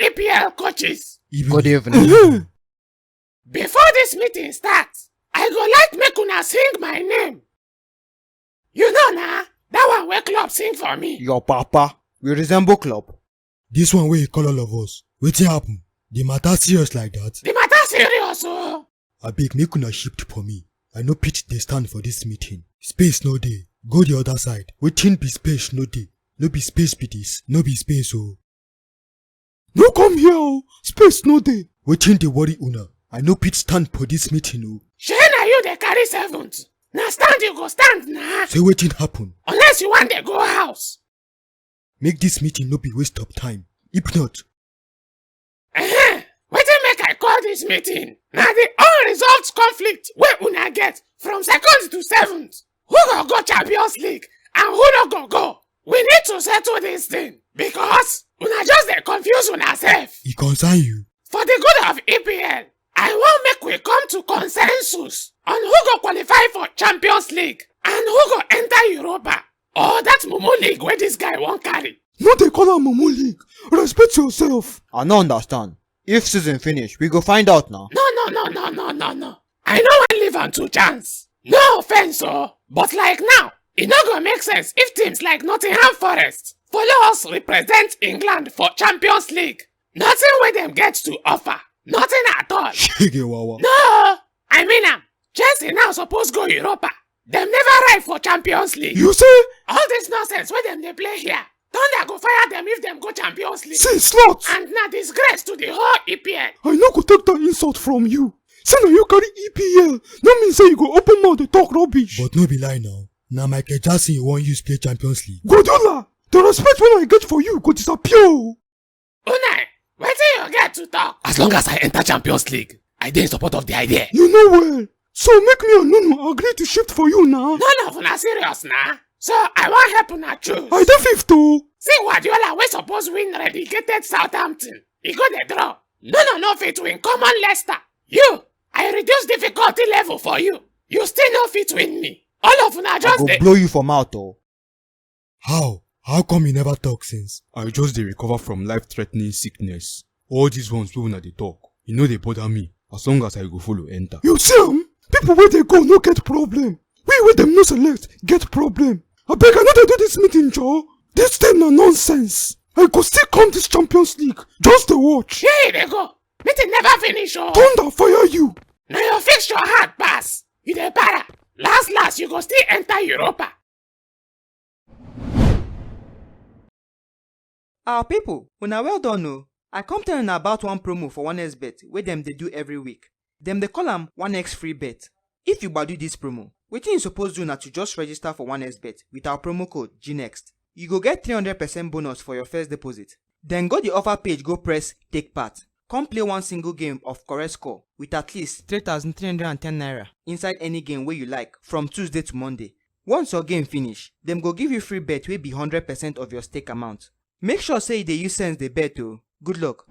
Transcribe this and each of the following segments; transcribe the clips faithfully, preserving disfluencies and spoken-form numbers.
E P L coaches. Good evening. Before this meeting starts, I go like make una sing my name. You know na, that one wey club sing for me. Your papa, we resemble club. This one wey he call all of us. Wetin happen? The matter serious like that? The matter serious o. Abeg, make una shift for me. I no fit dey stand for this meeting. Space no dey. Go the other side. Wetin be space no dey? No be space be this. No be space o. No come here o. Space no dey. Wetin dey worry una? I no fit stand for this meeting o. Shey na you dey carry seventh? Na stand you go stand na. Say wetin happen? Unless you wan dey go house. Make this meeting no be waste of time. If not, eh, wetin make I call this meeting? Na the unresolved conflict wey una get from second to seventh. Who go go Champions League and who no go go? We need to settle this thing because una just dey confuse una sef. E concern you. For the good of E P L, I wan make we come to consensus on who go qualify for Champions League and who go enter Europa. Or that mumu league wey this guy wan carry. No dey call am mumu league. Respect yourself. I no understand. If season finish, we go find out now. No, no, no, no, no, no, no. I no wan leave am to chance. No offense o, but like now, e no go make sense if teams like Nottingham Forest follow us represent England for Champions League. Nothing wey dem get to offer. Nothing at all. Shege wawa. No, I mean am. Chelsea now suppose go Europa. Dem never ripe for Champions League. You say? All this nonsense wey dem dey play here, thunder go fire dem if dem go Champions League. See, slot. And na disgrace to the whole E P L. I no go take that insult from you. Say na you carry E P L, no mean say you go open mouth dey talk rubbish. But no be lie now. Na Michael Jackson you wan use play Champions League. Guardiola, the respect wey I get for you go disappear o. Unai, wetin you get to talk? As long as I enter Champions League, I dey in support of the idea. You know well. So make me and Nuno agree to shift for you now. None of una serious na. So I wan help una choose. I dey fifth o. See Guardiola wey suppose win relegated Southampton. E go dey draw. Nuno no fit win common Leicester. You, I reduce difficulty level for you. You still no fit win me. All of una I just go dey blow you for mouth o. How? How come you never talk since? I just dey recover from life-threatening sickness. All these ones wey una dey talk, e no dey bother me as long as I go follow enter. You see am? People wey dey go no get problem. We wey dem no select get problem. Abeg, I no dey do this meeting, Joe. This thing na nonsense. I go still come this Champions League. Just dey watch. Here you dey go. Meeting never finish o. Thunder fire you. Na your fixture hard pass. You dey para. Last last, you go still enter Europa. Our people, una well done o. I come tell una about one promo for one X bet wey dem dey do every week. Dem dey call am one X free bet. If you gbadu this promo, wetin you suppose do na to just register for one X bet with our promo code G next. You go get three hundred percent bonus for your first deposit. Then go the offer page, go press take part. Come play one single game of correct score with at least three thousand three hundred and ten naira inside any game wey you like from Tuesday to Monday. Once your game finish, dem go give you free bet wey be hundred percent of your stake amount. Make sure say you dey use sense dey bet o. Good luck.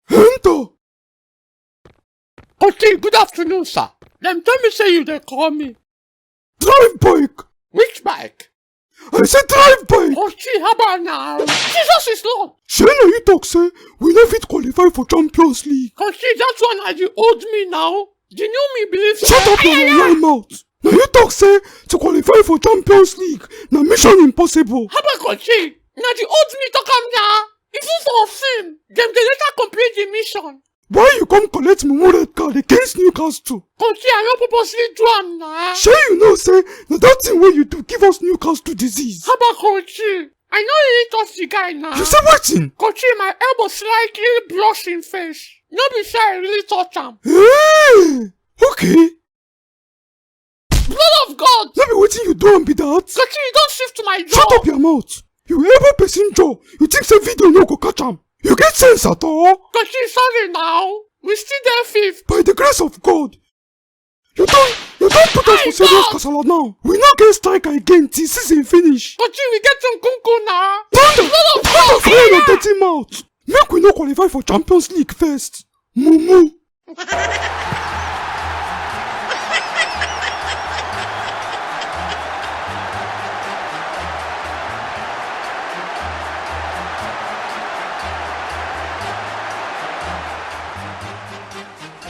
Enter. Coach, good afternoon, sir. Dem tell me say you dey call me. Drive bike. Which bike? I say drive bike. Coach, how about now? Jesus is Lord. Shey na you talk say we no fit qualify for Champions League? Coach, that one na the old me now. The new me believe say Shut up your online mouth. Na you talk say to qualify for Champions League na mission impossible. Haba Kochi, na the old me talk am na. Even for film, dem dey later complete the mission. Why you come collect mumu red card against Newcastle? Kochi, I no purposely do am na. Shey you know say na that thing wey you do give us Newcastle disease? Haba Kochi, I no really touch the guy na. You say wetin? Kochi, my elbow slightly brush him face. No be say I really touch am. Hey, okay. Blood of God! No be wetin you do am be that? Kochi, you don shift my jaw. Shut up your mouth. You able person jaw. You think say video no go catch am? You get sense at all? Kochi, sorry now. We still dey fifth. By the grace of God, you don, you don put us for serious kasala now. We no get striker again till season finish. Kochi, we get Nkunku na. Thunder! Thunder fire your dirty mouth. Make we no qualify for Champions League first. Mumu.